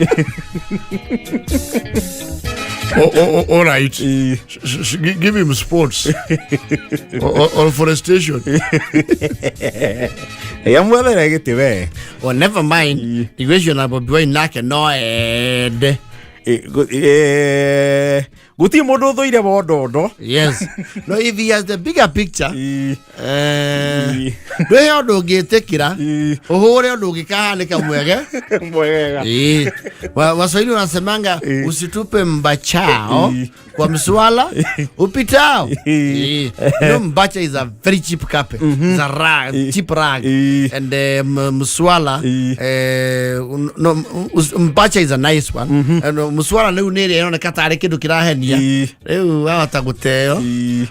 Oh, all right. Give him sports or forestation. Amwethere gĩtĩ we. Well, never mind. Igwĩcio na Bobi Wine nake no ende. Gũtirĩ mũndũ ũthũire wondondo. Yes. No, if he has the bigger picture, ndwĩhe ũndũ ũngĩtĩkĩra ũhũre ũndũ ũngĩkahanĩka mwege. Mwegega. Ĩ. Waswahili wanasemanga, usitupe mbachao kwa mswala upitao. Ĩ. No, mbacha is a very cheap carpet. It's a rug, cheap rug. And mswala, no, mbacha is a nice one. And mswala rĩu nĩ ĩrĩa ĩroneka tarĩ kĩndũ kĩrahenia. Rĩu wahota gũteo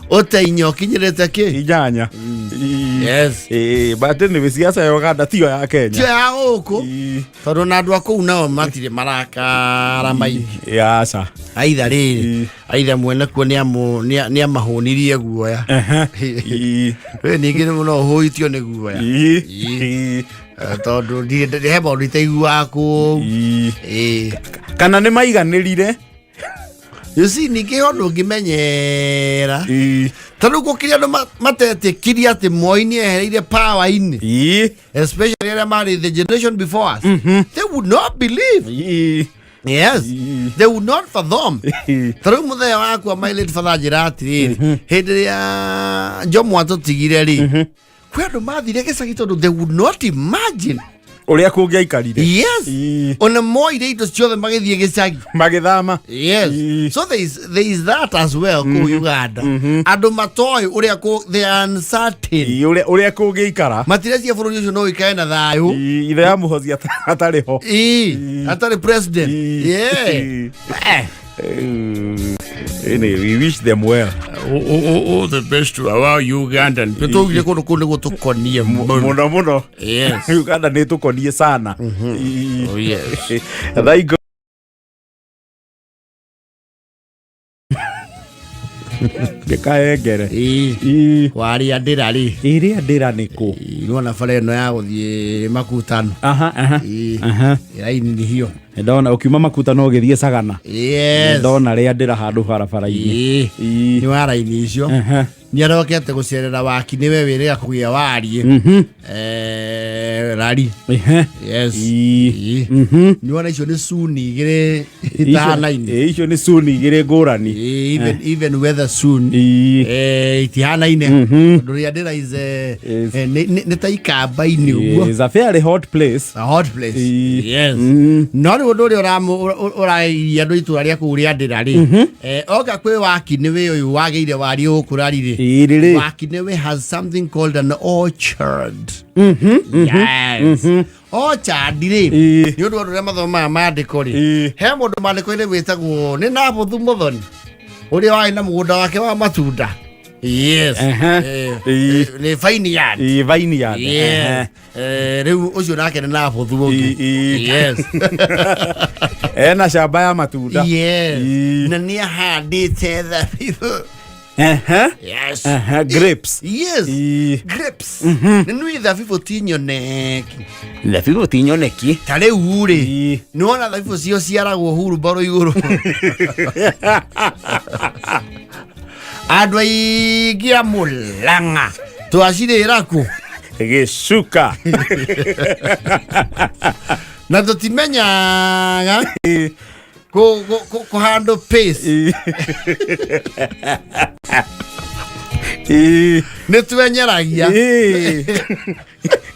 ũte inya ũkinyĩrĩte kĩ? Inyanya. Yes. But anyway, siasa ya Uganda tiyo ya Tio Kenya. Ya gũkũ, tondũ na andũ a kũu nao matirĩ marakara maingĩ. Yaca. Aitha rĩrĩ, aitha mwene kuo nĩ amahũnirie guoya. We ningĩ no ũhũitio nĩ guoya. Tondũ he maũndũ itaiguaga kũu. Ĩ. Kana nĩ maiganĩrire. You see, ningĩ he ũndũ ũngĩmenyera, tondũ gũkĩrĩ andũ matetĩkirie atĩ Moi nĩ ehereire power-inĩ, especially arĩa marĩ the generation before us. They would not believe. Yes, they would not fathom. Ta rĩu mũthenya wakwa, my late father njĩra atĩrĩrĩ, hĩndĩ ĩrĩa Jomo atũtigire rĩ, kwĩ andũ mathire gĩcagi tondũ they would not imagine. Ũrĩa kũngĩaikarire. Yes. Ona moire indo ciothe magĩthiĩ gĩcagi. Magĩthama. Yes. So there is that as well kũu Uganda. Andũ matoĩ ũrĩa they are uncertain. Ũrĩa kũngĩikara. Matirecia bũrũri ũcio no ũikare na thayũ. Ithe ya Muhozi atarĩ ho. Ĩĩ, atarĩ president. Yeah. Anyway, we wish them well. All the best to our Ugandan people. Tũtũgire kũndũ kũu nĩguo tũkonie mũno. Mũno mũno. Uganda nĩ tũkonie sana. Oh, yes. Thank God. Ndĩkaengere. Ĩĩ. Waria ndĩra rĩ. Ĩrĩa ndĩra nĩ kũ? Nĩwona bara ĩno ya gũthiĩ Makutano. Aha, aha. Ĩĩ. Aha. Raini nĩ hiyo. Ndona ũkiuma Makutano ũgĩthiĩ Sagana. Ndona rĩa ndĩra handũ barabara-inĩ. Ĩĩ. Nĩ wa raini icio. Nĩ arokete gũcerera waki nĩwe wĩrĩga kũgĩa wariĩ. Rari. Yes. Ĩĩ. Ĩĩ. Nĩwona icio nĩ suni igĩrĩ itahanaine. Icio nĩ suni igĩrĩ ngũrani. Ĩĩ, even weather soon. Itihanaine. Tondũ rĩa ndĩra is nĩ ta ikamba-inĩ ũguo. Is a fairly hot place. A hot place. Ĩĩ. Yes. No rĩu ũndũ ũrĩa ũrairia andũ itũra rĩa kũu rĩa ndĩra rĩ, oka kwĩ waki nĩwe ũyũ wagĩire wariĩ gũkũ rari rĩ. Ĩĩ rĩrĩ. Waki nĩwe has something called an orchard. Yes. Orchard rĩ, nĩ ũndũ wa andũ arĩa mathomaga maandĩko rĩ, he mũndũ maandĩko-inĩ wĩtagwo nĩ Nabothu Mũthoni ũrĩa warĩ na mũgũnda wake wa matunda. Yes. Nĩ vineyard. Ĩĩ, vineyard. Yes. Rĩu ũcio nake nĩ Nabothu ũngĩ. Yes. Ena shamba ya matunda. Yes. Na nĩ ahandĩte thabibũ. Yes. Grapes. Yes. Grapes. Nĩ nĩ thabibũ ti nyoneki. Thabibũ ti nyoneki. Ta rĩu rĩ, nĩ wona thabibũ cio ciaragwo hurumbarũ igũrũ. Andũ aingĩ a Mũrang'a twacirĩra kũ? Gĩcuka. Na tũtimenyaga kũhandũ pace. Nĩ twenyeragia.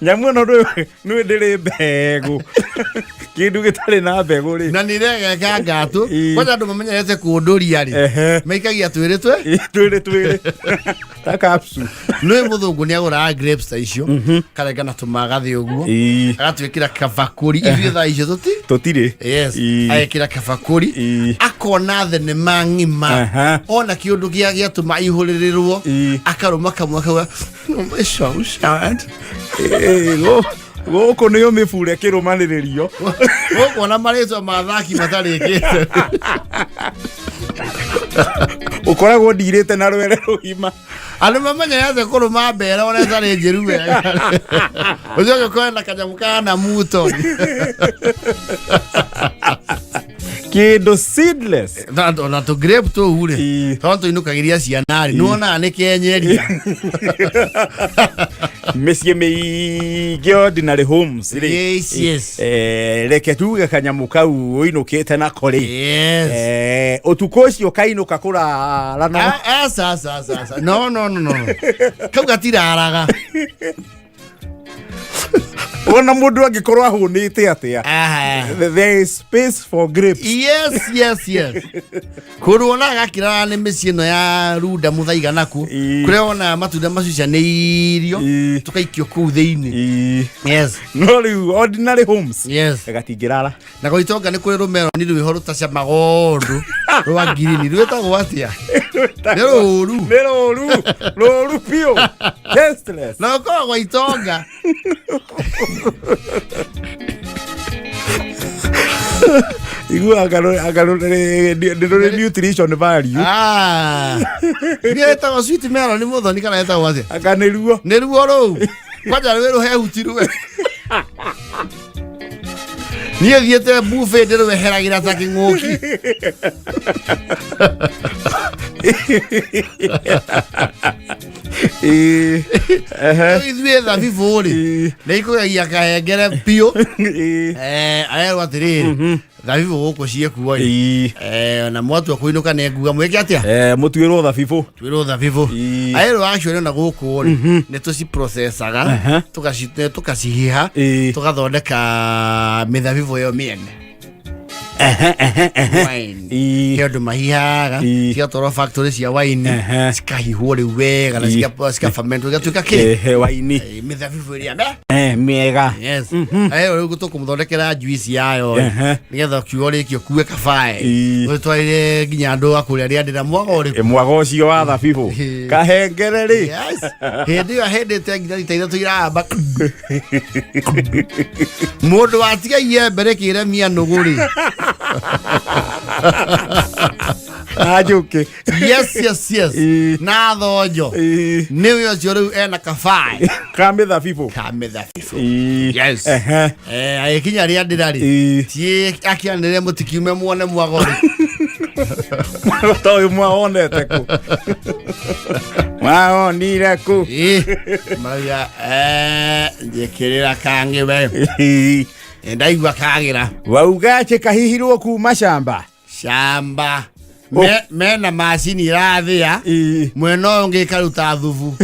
Nyamũ ĩno nĩ ndĩrĩ mbegũ. Kĩndũ gĩtarĩ na mbegũ rĩ. Na nĩ regeka ngatũ. Kwanza andũ mamenyerete kũndũria rĩ. Maikagia twĩrĩ twe. Twĩrĩ twĩrĩ. Ta capsule. Nĩ mũthũngũ nĩ agũraga grapes ta icio. Karenga na tũmagathĩ ũguo. Agatwĩkĩra kabakũri. Ithuĩ thaa icio tũti. Tũtirĩ. Yes. Agekĩra kabakũri. Akona thenema ng'ima. Ona kĩũndũ gĩa gĩatũma aihũrĩrĩrwo. Akarũma kamwe akauga, "It's so sad." Gũkũ nĩ ũmĩbure kĩrũmanĩrĩrio. Gũkũ ona marĩtwa ma athaki matarĩkĩte. Ũkoragwo ndirĩte na rwere rũgima. Andũ mamenyerete kũrũma mbere ona ĩtarĩ njĩru wega. Ũcoke ũkore na kanyamũ kahana muto. Kĩndũ seedless. Ona tũ grape tũu rĩ, tondũ tũinũkagĩria ciana rĩ, nĩwonaga nĩ kenyeria. Mĩciĩ mĩingĩ ordinary homes rĩ. Yes. Reke tuge kanyamũ kau ũinũkĩte nako rĩ. Yes. Ũtukũ ũcio kainũka kũrara na Aca, aca, aca, aca. No, no, no, no. Kau gatiraraga. Wona mũndũ angĩkorwo ahũnĩte atĩa. There is space for grapes. Yes. Kũndũ wonaga gakĩrara nĩ mĩciĩ ĩno ya Runda Mũthaiga nakuo. Kũrĩa wonaga matunda macucanĩirio tũkaikio kũu thĩinĩ. Yes. No rĩu ordinary homes. Yes. Gatingĩrara. Na gũitonga nĩ kũrĩ rũmeroni rwĩho rũtacamaga ũndũ rwa ngirini rwĩtagwo atĩa? Nĩ rũru. Nĩ rũru. Rũru biũ. Tasteless. Na ũkoragwo itonga. Igua anga nĩ rũrĩ nutrition value. Ah. Nĩ ĩtagwo sweet melon Mũthoni kana ĩtagwo atĩa? Anga nĩ ruo. Nĩ ruo rũu. Kwanja rwĩ rũhehu ti ruo. Niĩ thiĩte buffet ndĩrweheragĩra ta kĩng'ũki. Ithuĩ thabibũ rĩ, nĩ ikũgegia kahengere biũ. Arerwo atĩrĩrĩ, Thabibũ gũkũ ciĩkuo ĩ. Ii. Eh, na mwatua kũinũka nĩ nguga mwĩke atĩa? Eh, mũtuĩrwo thabibũ. Twĩrwo thabibũ. Ii. Aĩrwo actually na gũkũ rĩ, nĩ tũciprocesaga, tũkacihiha, Ii. tũgathondeka mĩthabibũ yo mĩene. Wine. Ii. He andũ mahihaga Ii. cigatwarwo factory cia wine cikahihwo rĩu wega na Ii. cikafermentwo igatuĩka kĩ Ehe, waini. Eh, mĩthabibũ ĩrĩa me Eh, mĩega. Yes. Ayo rĩu tũkũmũthondekera juice yayo Ehe. nĩgetha ũkiuga ũrĩkie ũkue kabae Ii. ũtwarĩre nginya andũ a kũrĩa rĩandĩra mwaga ũrĩkũ. Eh, mwaga ũcio wa thabibũ. Ii. Kahengere rĩ. Yes. Hĩndĩ ĩyo hĩndĩte nginya rita ithatũ iramba. Mũndũ watiga iembe rĩkĩremia nũgũ rĩ. Na njũkĩ. Yes, yes, yes. Ii. Na thonjo. Ii. Nĩwe ũcio rĩu ena kabae Ka mĩthabibũ. ka mĩthabibũ. Ii. Yes. Ehe. Eh, agĩkinya rĩandĩra rĩ. Ii. Tiĩ akĩanĩrĩre mũtikiume muone mwaga ũrĩkũ. Ta ũyũ mwawonete kũ? Mwawonire kũ? Ĩ, marauga "Eh, njĩkĩrĩra kangĩ we. Ii. Ndaigua kagĩra Wauga atĩ kahihirwo kuma shamba. shamba Me, mena macini irathĩa Ii. mwena ũyũ ũngĩ ĩkaruta thubu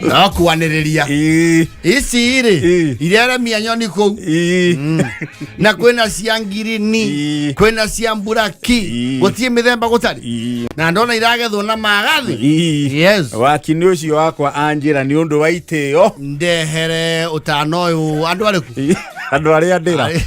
no kwanĩrĩria Ii. ici rĩ Ii. ireremia nyoni kũu Ii. na kwĩna cia ngirini Ii. kwĩna cia mburaki Ii. gũtirĩ mĩthemba gũtarĩ Ii. na ndona iragethwo na magathĩ Ii. yes Wakini ũcio wakwa anjĩra nĩ ũndũ wa itĩo. ndehere ũtano ũyũ andũ arĩkũ Ii. Andũ arĩa ndĩra.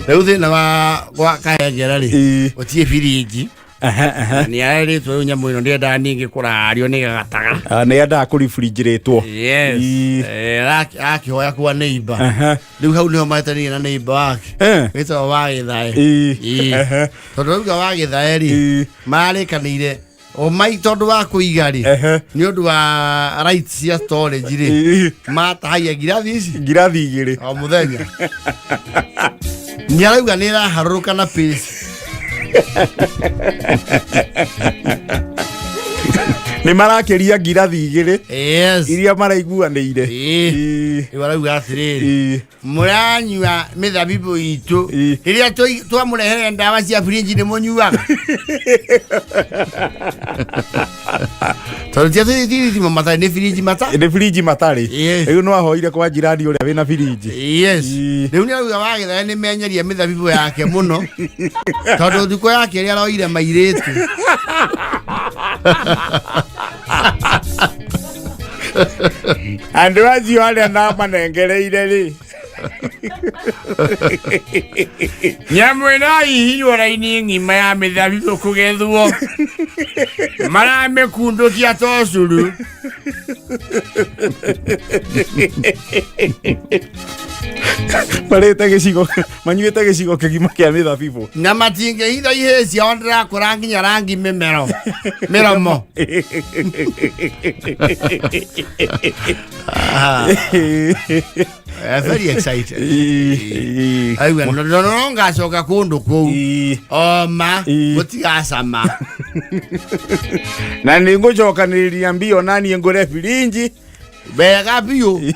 Rĩu thĩna wa gwa kahengere rĩ Ii. gũtirĩ birinji Ehe, ehe. Nĩ arerĩtwo rĩu nyamũ ĩno ndĩendaga ningĩ kũrario nĩ gagataga. Ah, nĩ endaga kũribrinjĩrĩtwo. Yes. Ii. Eh, akĩhoya kwa neighbor Ehe. rĩu hau nĩho mahetanire na neighbor wake Eh. wĩtagwo wagĩthae Ii. Ii. Ehe. Tondũ rauga wagĩthae rĩ Ii. marĩkanĩire o mai tondũ wa kũiga rĩ Ehe. nĩ ũndũ wa rights cia storage rĩ Ii. matahagia ngirathi ici Ngirathi igĩrĩ. o mũthenya nĩ arauga nĩ ĩraharũrũka na pace. Nĩ marakĩria ngirathi igĩrĩ Yes. iria maraiguanĩire. Ii. Ii. Rĩu arauga atĩrĩrĩ Ii. mũranyua mĩthabibũ itũ Ii. rĩrĩa twamũrehere ndawa cia birinji nĩ mũnyuaga tondũ tia thitima matarĩ nĩ birinji mata Nĩ birinji matarĩ. Ii. Rĩu no ahoire kwa jirani ũrĩa wĩna birinji. Yes. Ii. Rĩu nĩ arauga wagĩthae nĩ menyeria mĩthabibũ yake mũno tondũ thikũ yake ĩrĩa aroire mairĩtu Andũ acio arĩa ndamanengereire rĩ nyamũ ĩrahihirwo raini ng'ima ya mĩthabibũ kũgethwo maramĩkundũkia tocuru. Marĩte gĩcigo manyuĩte gĩcigo kĩgima kĩa mĩthabibũ. Na matingĩhitha ihĩĩ ciao ndĩrakũra nginya rangi mĩmero mĩromo. Ah, very excited. Ii. Aigua no no ngacoka kũndũ kũu Ii. oma Ii. gũtigacama. Na nĩ ngũcokanĩrĩria mbio na niĩ ngũre birinji. Wega biũ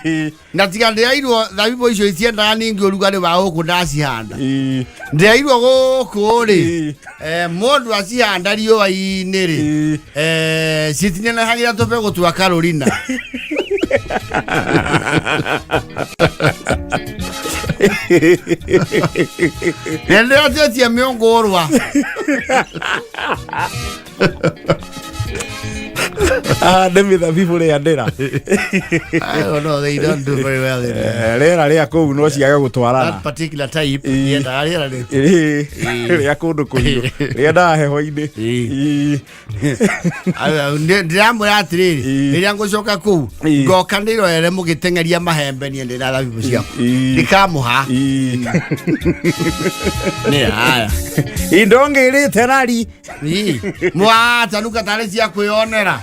na tiga ndĩrairwo thabibũ icio itiendaga ningĩ ũrugarĩ wa gũkũ ndacihanda Ii. ndĩrairwo gũkũ rĩ Ii. eh, mũndũ acihanda riũa-inĩ rĩ Ii. eh, citinenehagĩra tũbegũ twa karolina. Na ndĩratĩtie mĩũngũrwa. Ahande mĩthabibũ rĩa ndĩra. I don't know, they don't do very well in Eh, rĩera rĩa kũu no ciage gũtwarana. that particular type. Ii. Yendaga rĩera rĩ Ii. Rĩa kũndũ kũhiũ. Rĩendaga heho-inĩ. Ii. Ii. Ndĩramwĩra atĩrĩrĩ Ii. rĩrĩa ngũcoka kũu Ii. ngoka ndĩrorere mũgĩteng'eria mahembe niĩ ndĩ na thabibũ ciakwa Ii. ndikamũha Ii. nĩ haya Indo ngĩrĩte rari. Ii. Mwatanuka tarĩ cia kwĩyonera.